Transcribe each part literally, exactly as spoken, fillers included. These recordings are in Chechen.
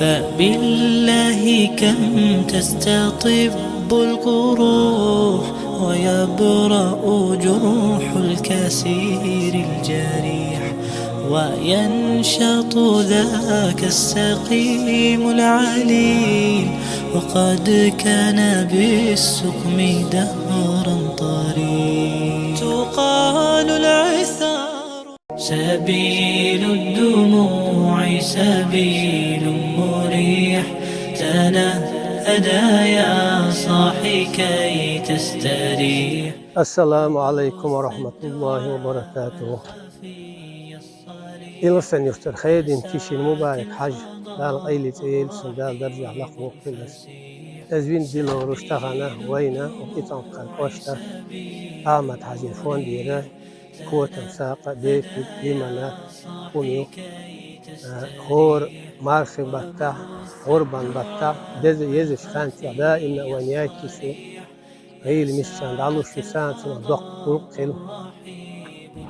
فبالله كم تستطب القروح، ويبرأ جرح الكسير الجريح، وينشط ذاك السقيم العليل، وقد كان بالسقم دهرا طريق. تقال العثار. سبيل الدموع سبيل مريح، تنهدى يا صاحي كي تستريح. السلام عليكم ورحمة الله وبركاته. Иласан юртара хайдин тишин мубарак хьажа, Дала къайле цӀе йойла цун, Дала даржехь лакхвоккхийла из. Из вина де лоруш тахана вайна укх ИтӀанкара кӀоштара Ахьмад-Хьаьжин фондера котам, сакъа, дерриг, димана хӀума ю. Э, хӀора мархин баттахь, гӀурбан баттахь, деза езачу хан чохь даимна а вайна яйтта ю цо. ГӀийла мискачарна дӀалуш ю, царна цунах доккха гӀуллакх хила.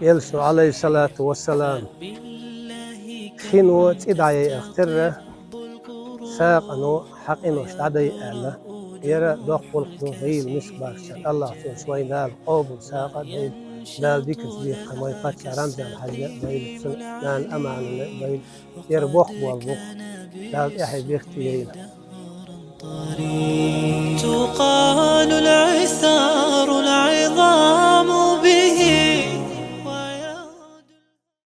Элчано, Ӏалайхиссалату вассалам, хино цӀе дӀаяйарх терра, сакъано хьан къинош дӀадай аьлла. ХӀара доккха гӀуллакх ду, гӀийла миска бархӀ чохь. АллахӀ цунах вайн Дала къобал сакъа а дойла, Дала дикаца дехка вайн паччахь Рамзан-Хьаьжина а дойла, цуьнан нана Аманина а дойла. ХӀара боккха болх бу-кх, Дала тӀаьхье бехке йойла. تقال العثار